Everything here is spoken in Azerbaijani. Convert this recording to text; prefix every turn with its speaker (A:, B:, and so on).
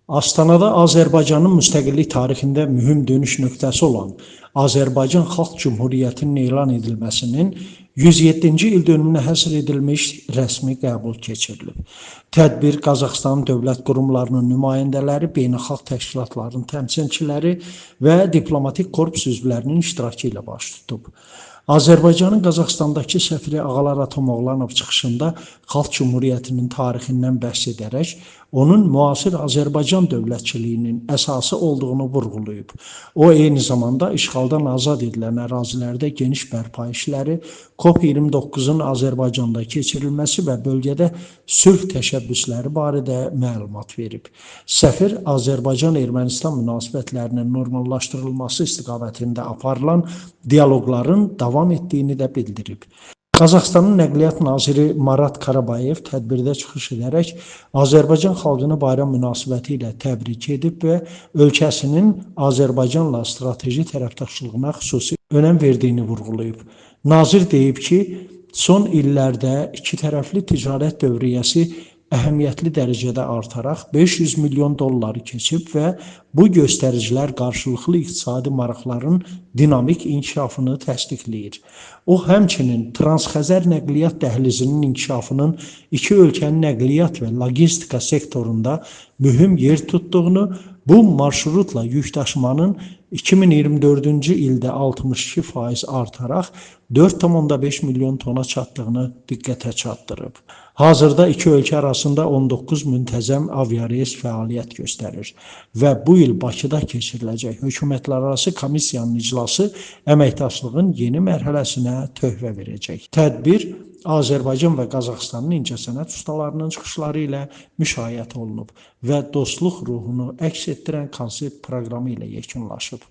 A: Astanada Azərbaycanın müstəqillik tarixində mühüm dönüş nöqtəsi olan Azərbaycan Xalq Cümhuriyyətinin elan edilməsinin 107-ci il dönümünə həsr edilmiş rəsmi qəbul keçirilib. Tədbir Qazaxıstanın dövlət qurumlarının nümayəndələri, beynəlxalq təşkilatların təmsilçiləri və diplomatik korpus üzvlərinin iştirakı ilə baş tutub. Azərbaycanın Qazaxıstandakı səfiri Ağalar Atamoğlanov çıxışında Xalq Cümhuriyyətinin tarixindən bəhs edərək onun müasir Azərbaycan dövlətçiliyinin əsası olduğunu vurğulayıb. O, eyni zamanda işğaldan azad edilən ərazilərdə geniş bərpa işləri, COP29-un Azərbaycanda keçirilməsi və bölgədə sülh təşəbbüsləri barədə məlumat verib. Səfir Azərbaycan-Ermənistan münasibətlərinin normallaşdırılması istiqamətində aparılan dialoqların davam etdiyini də bildirib. Qazaxıstanın Nəqliyyat naziri Marat Karabayev tədbirdə çıxış edərək Azərbaycan xalqını bayram münasibəti ilə təbrik edib və ölkəsinin Azərbaycanla strateji tərəfdaşlığına xüsusi önəm verdiyini vurğulayıb. Nazir deyib ki, son illərdə iki tərəfli ticarət dövriyyəsi əhəmiyyətli dərəcədə artaraq 500 milyon dolları keçib və bu göstəricilər qarşılıqlı iqtisadi maraqların dinamik inkişafını təsdiqləyir. O, həmçinin Transxəzər nəqliyyat dəhlizinin inkişafının iki ölkənin nəqliyyat və logistika sektorunda mühüm yer tutduğunu, bu marşrutla yükdaşımanın 2024-cü ildə 62% artaraq 4,5 milyon tona çatdığını diqqətə çatdırıb. Hazırda iki ölkə arasında 19 müntəzəm aviareys fəaliyyət göstərir və bu il Bakıda keçiriləcək hökumətlərarası komissiyanın iclası əməkdaşlığın yeni mərhələsinə töhfə verəcək. Tədbir Azərbaycan və Qazaxıstanın incəsənət ustalarının çıxışları ilə müşayiət olunub və dostluq ruhunu əks etdirən konsert proqramı ilə yekunlaşıb.